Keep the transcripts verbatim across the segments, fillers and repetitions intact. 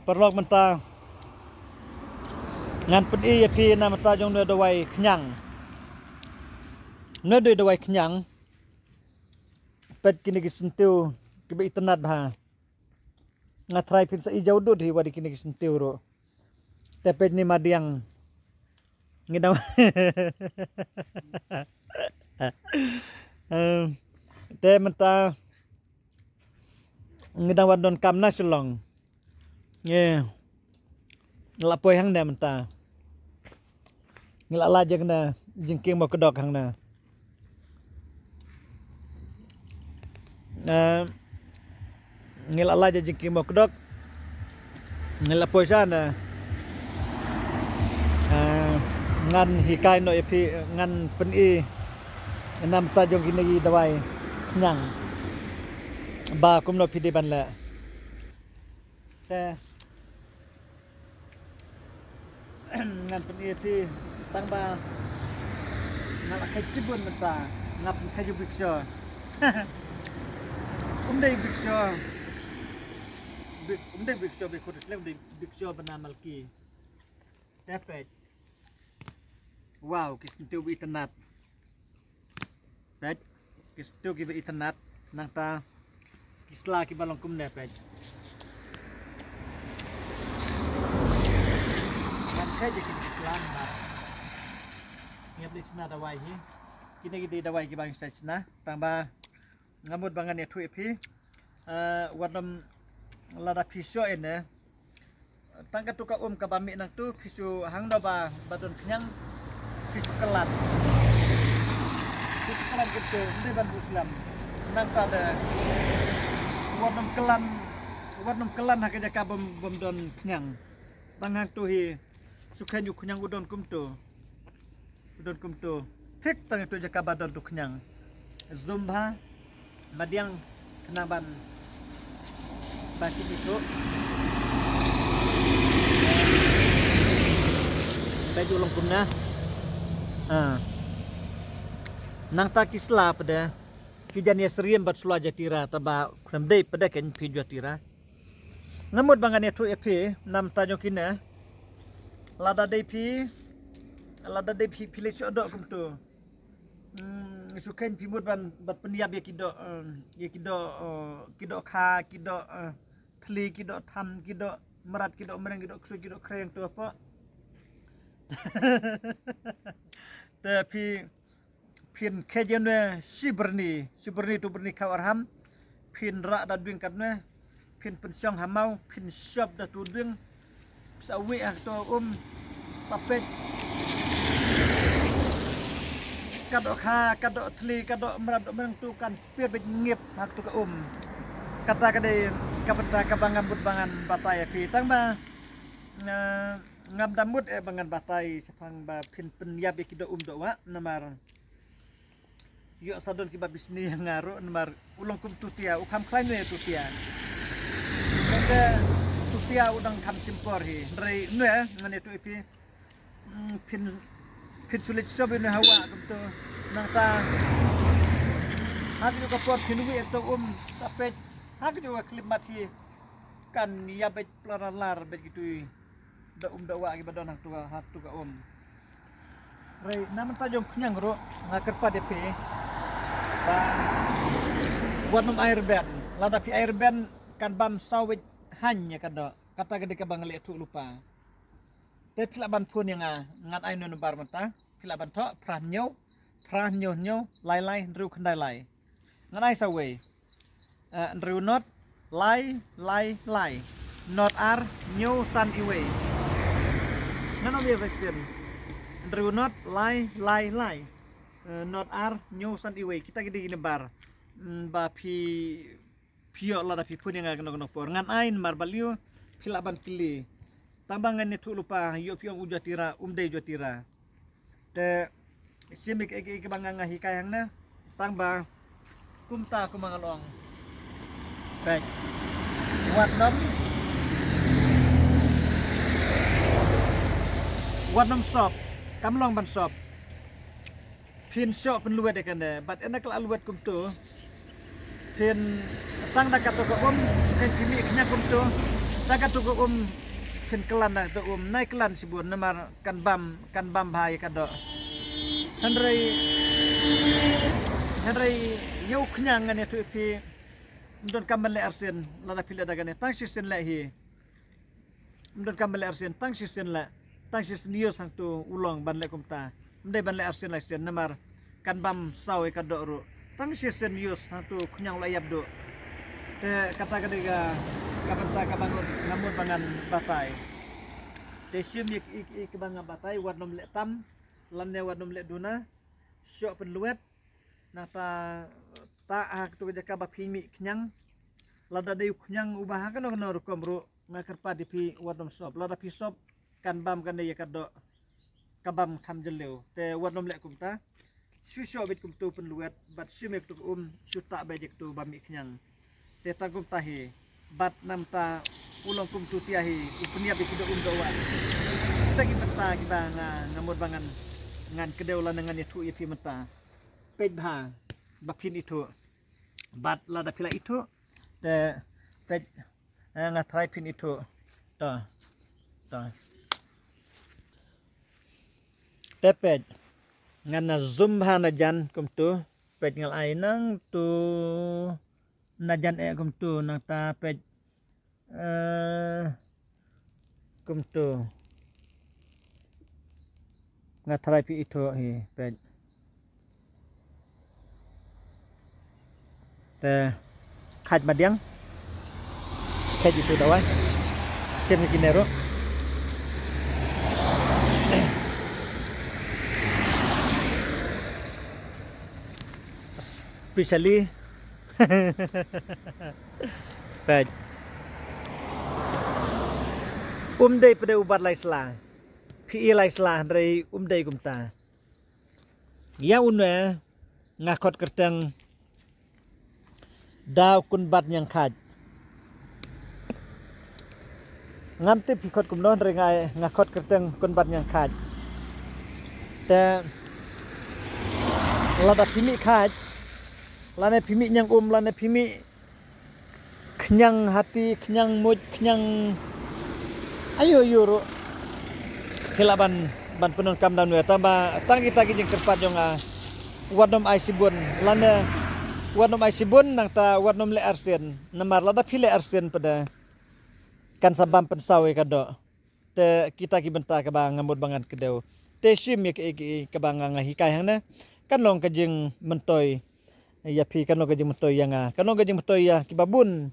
Paralok mynta ngan pyni ïa phi namar ta jong ne dawai khñiang. Ne dawai khñiang. Peit kine ki syntiew kiba itynnad bha. Nga trai phin sa i jaw dud hi wat ïa kine ki syntiew ruh. Te peit ne madiang. Ngi dang Em, te mynta ngi dang wan don kam na Shillong. Ngi la poi hangne mynta. Ngi la lait jingkieng mokdok hangne. Em, ngi la lait jingkieng mokdok. Ngi la poi sha ne. Eh, ngan hikai noh ïa phi, ngan pyni namar ta jong kine ki dawai khñiang ba kumno phi dei ban leh. Te ngan pyni ïa phi tang ba nga la kheit shibun mynta, nga pynkheit ïa u bikso. Um dei bikso. Bik-, um dei bikso ba khot slem, um dei bikso ba na Malki. Te peit. Wow, ki syntiew ba itynnad. Peit, ki syntiew kiba itynnad, nangta ki sla kiba long kumne peit. Ngan kheit ïa ki sla namar ngi ap leit shna dawai hi. Kine ki dei dawai kiba ngi sa shna, tang ba nga mut ba ngan ïathuh ïa phi. Eh, wat nym lada phi shoh ïa ne. Tang katu ka um kaba mih nangtu, phi shu hangno ba, ba don khñiang, phi shu klan. Phi shu klan katu, ym dei ban buh slem. Nangta de, wat nym klan, wat nym klan ha ka jaka bym, bym don khñiang. Tang hangtu hi, shu kheiñ u khñiang u don kumtu. U don kumtu. Thik tang itu jaka ba don tu khñiang. Zoom bha. Madiang khnang ban ba kit itu. Ba ju long kumne. Ha. Nangta ki sla pat de. Ki jan ïa syriem bad sla jatira, taba khlem dei pat de kein phi jatira. Nga mut ba ngan ïathuh ïa phi namar ta jong kine. Lada dei phi, lada dei phi, phi leit shoh doh kumtu. Hmm, shu kheiñ phi mut ban, ban pynïap ïa ki doh, em, ïa ki doh, eh, ki doh kha, ki doh, eh, thli, ki doh tham, ki doh mrad, ki doh mreng, ki doh ksuid, ki doh khreng tu apa. Te phi Phin khet ïa nwe shi byrni, shi byrni tu byrni khaw arham. Phin rah da dwing katne. Phin pynshong ha maw, phin shop da tu dwing. Sa wieh ha katu um, sa peit. Ka doh kha, ka doh thli, ka doh mrad, doh mreng tu kan peit beit ngip ha katu ka um. Kata ka dei ka bynta kaba nga mut ba ngan batai ïa phi tang ba, eh, ngam da mut eh ba ngan batai shaphang ba phin pynïap ïa ki doh um doh wah namar ïoh sa don kiba bishni ïa nga ruh namar u long kum tutia, u kham khlaiñ ne tutia. Kata tutia u dang kham shim por hi. Hynrei ne ngan ïathuh ïa phi, mm, phin, phin shu leit shop ïa ne hawa kumtu. Nangta ha katu ka por phin wieh ïa katu um sa peit ha katu ka khyllipmat hi. Kan ïa beit pla lar beit kitu. Da um da wah kiba don hangtu ha, hangtu ka um. Hynrei na mynta jong khñiang ruh nga kyrpad ïa phi ba wat nym ai rben. Lada phi ai rben kan bam saw beit haiñ ïa ka doh. Kata ka dei kaba nga la ïathuh lypa. Te phi lah ban phone ïa nga, ngan ai number mynta. Phi lah ban thoh phra hynñiew, phra hynñiew hynñiew, lai lai, hynriew khyndai lai. Ngan ai sa wei. Eh, hynriew not, lai, lai, lai. Not ar, hynñiew san iwei. Ngan ong ïa sa shisien. Hynriew not, lai, lai, lai. Eh, not ar, hynñiew san iwei. Kita ki dei ki number. Mm, ba phi, phi ïoh lada phi phone ïa nga kano kano por. Ngan ai namar balei phi lah ban kylli. Tang ba ngan ïathuh lypa, ïoh phi ong u jatira, um dei jatira. Te shim ïa ki, ïa ki, ïa kiba nga, nga hikai hangne. Tang ba kumta kumba nga la ong. Peit. Wat nym, wat nym sop. Kam long ban sop. Phin shoh pynlwet ïa kane bad ynda ka la lwet kumtu. Phin tang da katu ka um, phin pynmih khñiang kumtu. Da katu ka um, kynkylla na katu um, nai klan shibun namar kan bam, kan bam bha ïa ka doh. Hynrei, hynrei ïa u khñiang ngan ïathuh ïa phi, ym don kam ban leh arsien, lada phi leh da kane, tang shisien leh hi. Ym don kam ban leh arsien, tang shisien leh, tang shisien use hangtu u long ban leh kumta. Ym dei ban leh arsien lai sien namar kan bam saw ïa ka doh ruh. Tang shisien use hangtu khñiang u la ïap duh. Te kata ka dei ka, ka bynta kaba nga mut ba ngan batai. Te shim ïa, ïa, ïa kaba nga batai, wat nym leh tam, lane wat nym leh duna. Shoh pynlwet. Nangta ta ha katu ka jaka ba phi mih khñiang. Lada dei u khñiang uba ha kano kano rukom ruh, nga kyrpad ïa phi wat nym sop. Lada phi sop, kan bam kane ïa ka doh, ka bam tham jylliew. Te wat nym leh kumta. Shu shoh beit kumtu pynlwet, bad shim ïa katu ka um, shu tah beit ïa katu ba mih khñiang. Te tang kumta hi, bad namta u long kumtu tia hi, u pynïap ïa ki doh um doh wah. Kita ki bynta kiba nga, nga mut ba ngan, ngan kdew lane ngan ïathuh ïa phi mynta. Peit bha, ba phin ithuh. Bad lada phi la ithuh, te peit, eh, nga tharai phin ithuh. To, to. Te peit, ngan na zoom bha na jan kumtu. Peit nga la ai nangtu na jan eh kumtu, nangta peit, eh, kumtu. Nga tharai phi ithuh hi, peit. Te khait madiang. Khait itu dawai. Kem ni kine ruh. Especially. Peit. Um dei pat u bat lai sla. Phi i lai sla hynrei um dei kumta. Ïa une nga khot kyrteng da u kynbat ñiangkhait. Ngam tip phi khot kumno hynrei nga, nga khot kyrteng kynbat ñiangkhait. Te lada phi mih khait, lane phi mih ñiang um, lane phi mih khñiang hati, khñiang muid, khñiang aïu aïu ruh. Phi lah ban, ban pyndonkam da une, tang ba, tang kita ki jingkyrpad jong nga. Wat nym ai shibun, lane wat nym ai shibun, nangta wat nym leh arsien. Namar lada phi leh arsien pat de, kan sa bam pynsaw ïa ka doh. Te kita ki bynta kaba nga mut ba ngan kdew. Te shim ïa ki, ki, kaba nga, nga hikai hangne. Kan long ka jingmyntoi ïa phi, kan long ka jingmyntoi ïa nga, kan long ka jingmyntoi ïa kiba bun,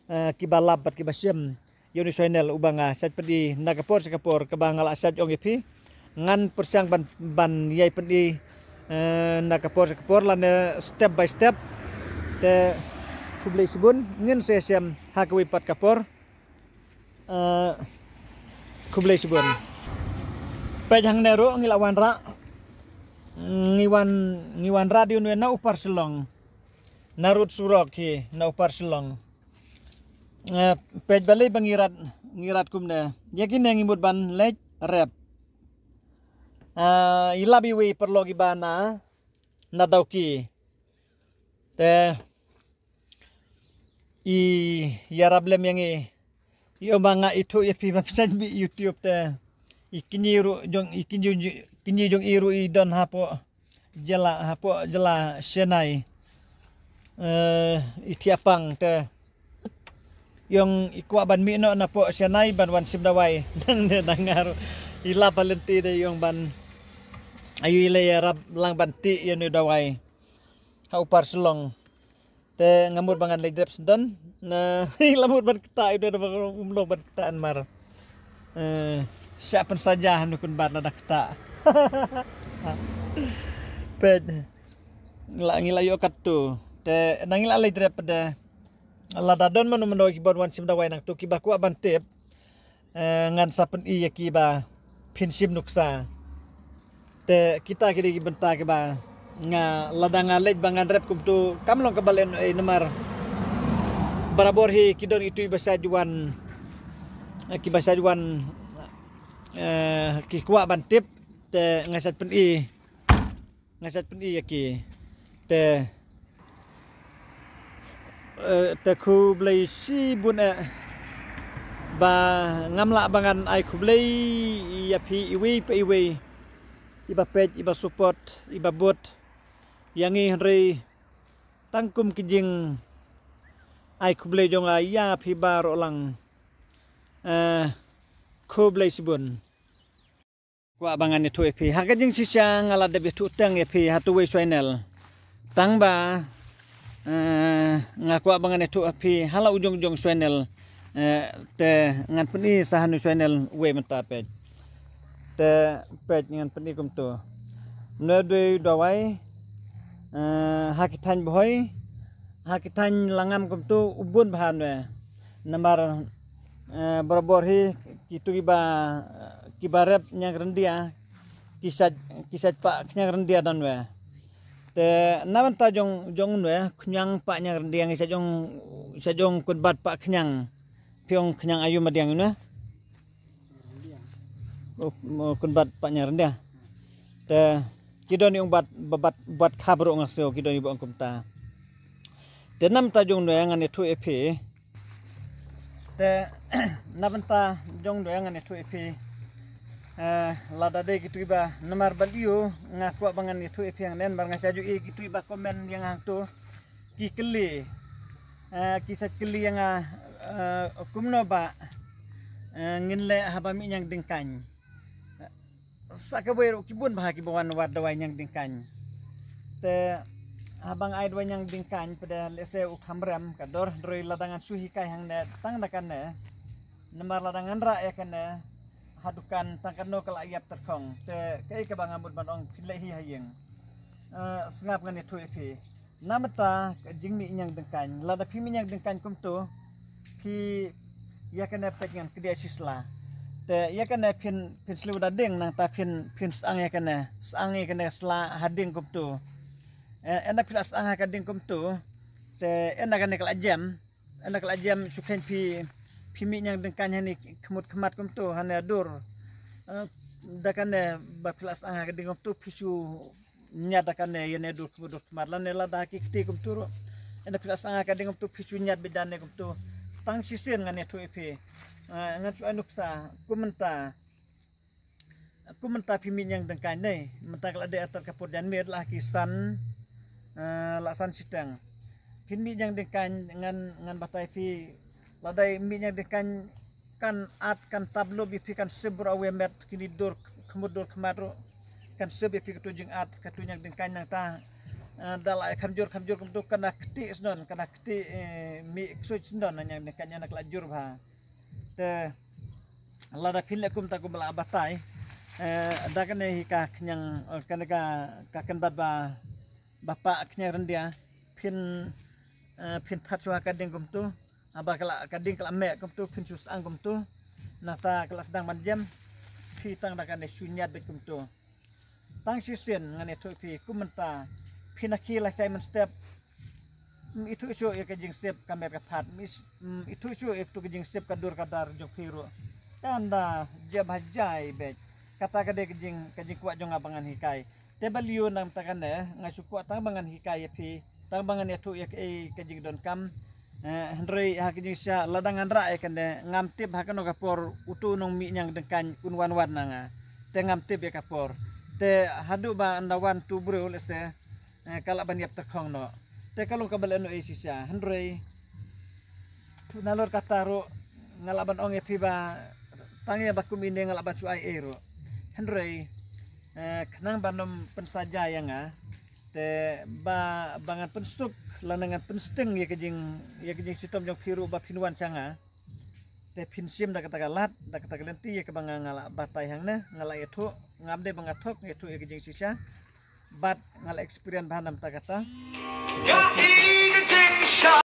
eh, kiba lap bad kiba shem ïa une u channel uba nga shait pyni na ka por sha ka por, kaba nga la shait ong ïa phi. Ngan pyrshang ban, ban ïai pyni, eh, na ka por sha ka por lane step by step. Te khublei shibun, ngin sa ïashem ha kawei pat ka por. Eh, khublei shibun. Peit hangne ruh ngi la wanrah. Ngi wan, ngi wanrah dei une na u par Shillong. Na rud surok hi na u par Shillong. Eh, peit balei ba ngi rat, ngi rat kumne. Ïa kine ngi mut ban leit rep. Ah, i lap iwei i paralok iba na, na Dawki. Te i ïarap lem ïa ngi. I ong ba nga ithuh ïa phi ba phi sa mih YouTube te. I kñi ruh jong, i kñi jong, kñi jong i ruh i don hapoh jylla, hapoh jylla Chennai. Eh, i thiah pang te. I ong i kwah ban mih noh napoh Chennai ban wan shim dawai. Nangne na nga ruh i lap ha lynti de i ong ban aïu i la ïarap lang ban tih ïa une u dawai ha u par Shillong. Te nga mut ba ngan leit rep sdang. Na, la mut ban ktah ïa une, ba um long ban ktah namar, eh, shah pynsaja ha une u kynbat lada ktah. Peit. Ngi la, ngi la ïoh katto. Te na ngi la leit rep pat de. Lada don mano mano kiba wan shim dawai nangto kiba kwah ban tip. Eh, ngan sa pyni ïa ki ba phin shim nuksa. Te kita ki dei ki bynta kiba nga, lada nga leit ba ngan rep kumto kam long kaba leh ei namar barabor hi ki don itu iba shait wan, eh, kiba shait wan, eh, ki kwah ban tip. Te nga shait pyni. Nga shait pyni ïa ki. Te, eh, te khublei shibun eh. Ba ngam lah ba ngan ai khublei ïa phi iwei pa iwei, iba peit, iba support, iba bud ïa ngi, hynrei tang kum ki jingai khublei jong nga ïa phi baroh lang. Eh, khublei shibun. Kwah ba ngan ïathuh ïa phi ha ka jingshisha, nga la dep ïathuh tang ïa phi ha tu wei channel. Tang ba, eh, nga kwah ba ngan ïathuh ïa phi ha la u jong jong channel. Eh, te ngan pyni sa ha nu channel wei mynta, peit. Te peit, ngan pyni kumtu. Nwe dei dawai, eh, ha ki thaiñ Bhoi, ha ki thaiñ Langam kumtu, u bun bha nwe. Namar, eh, barabor hi kitu kiba, kiba rep ñiang ryndia, ki sait, ki sait pah khñiang ryndia don we. Te na bynta jong, jong nwe, khñiang pah ñiang ryndia, ngi sait ong, sait ong kunbat pah khñiang. Phi ong khñiang aïu madiang nwe? Oh, mo kunbat pah ñiang ryndia. Te ki don ïa ong bat, bat, bat khap ruh nga sngew, ki don ïa ba ong kumta. Te na bynta jong nwe ngan ïathuh ïa phi. Te na bynta jong nwe ngan ïathuh ïa phi. Eh, lada dei kitu kiba, namar ba lyiu nga kwah ba ngan ïathuh ïa phi hangne, namar nga sa ju ïohi kitu kiba comment ïa nga hangtu. Ki kylli, eh, ki sa kylli ïa nga, eh, kumno ba, eh, ngin leh haba mih ñiang diengkaiñ. Sa kawei ruh ki bun bha kiba wan wad dawai ñiang diengkaiñ. Te haba nga ai dawai ñiang diengkaiñ, pat lehse u kham rem ka dor, hynrei lada ngan shu hikai hangne tang da kane. Namar lada ngan rah ïa kane ha dukan, tang katno ka la ïap tyrkhong. Te kaei kaba nga mut ban ong, phin leh hi ha ïing. Eh, sngap, ngan ïathuh ïa phi. Na bynta ka jingmih ñiang diengkaiñ, lada phi mih ñiang diengkaiñ kumtu, phi ïa kane, peit, ngan kdiah shi sla. Te ïa kane phin, phin sliew da ding, nangta phin, phin sang ïa kane, sang ïa kane sla ha ding kumtu. Eh, ynda phi la sang ha ka ding kumtu, te ynda kane ka la jem, ynda ka la jem, shu kheiñ phi, phi mih ñiang diengkaiñ hane khmut khmat kumtu, hane dur. Eh, da kane ba phi la sang ha ka ding kumtu, phi shu ñiad da kane ïa ne dur khmut dur khmat, lane lada ki kti kumtu ruh. Ynda phi la sang ha ka ding kumtu, phi shu ñiad beit da ne kumtu. Tang shisien ngan ïathuh ïa phi. Eh, ngan shu ai nuksa, kum mynta. Kum mynta phi mih ñiang diengkaiñ ne, mynta ka la dei artat ka por janmiet, la ki san, eh, la san shiteng. Phin mih ñiang diengkaiñ, ngan, ngan batai phi, lada mih ñiang diengkaiñ kan at, kan tap lup ïa phi, kan sip baroh wei met, kine dur khmut dur khmat ruh kan sip ïa phi, katu jingat, katu ñiang diengkaiñ, nangta, eh, da la kham jur, kham jur kumtu, kan da kti snon, kan da kti, eh, mih ksuid snon, ñiang diengkaiñ ynda ka la jur bha. Te lada phin leh kumta kumba la batai, eh, da kane hi ka khñiang, eh, kane ka, ka kynbat ba, ba pah khñiang ryndia, phin, eh, phin that shuwa ka ding kumtu. Haba ka la, ka ding ka la meh kumtu, phin shu sang kumtu. Nangta ka la sdang ban jem, phi tang da kane shu ñiad beit kumtu. Tang shisien ngan ïathuh ïa phi, kum mynta phi na khie lashai mynstep. Ym ithuh shuh ïa ka jingsip ka met ka phad. Ym ithuh shuh ïa ka jingsip ka dur ka dar jong phi ruh. Kan da jem ha jai beit. Kata ka dei ka jing, ka jingkwah jong nga ba ngan hikai. Te balei na mynta kane nga shu kwah tang ba ngan hikai ïa phi, tang ba ngan ïathuh ïa kaei ka jingdonkam. Eh, hynrei ha ka jingshisha lada ngan rah ïa kane, ngam tip ha kano ka por utu u nongmih ñiang diengkaiñ un wan wad na nga. Te ngam tip ïa ka por. Te haduh ba ynda wan utu u briew lehse, eh, ka lah ban ïap tyrkhong noh. Te ka long kaba lehnoh ïa shisha. Hynrei nalor kata ruh nga lah ban ong ïa phi ba tang ïa ba kum ine nga lah ban shu ai ei ruh. Hynrei, eh, khnang ban ym pynsaja ïa nga, te ba, ba ngan pynsuk lane ngan pynsting ïa ka jing, ïa ka jingshitom jong phi ruh ba phin wan sha nga. Te phin shim da kata ka lad, da kata ka lynti ïa kaba nga, nga la batai hangne, nga la ïathuh, ngam dei ba nga thok, nga ïathuh ïa ka jingshisha. Bad nga la experience bha na bynta kata.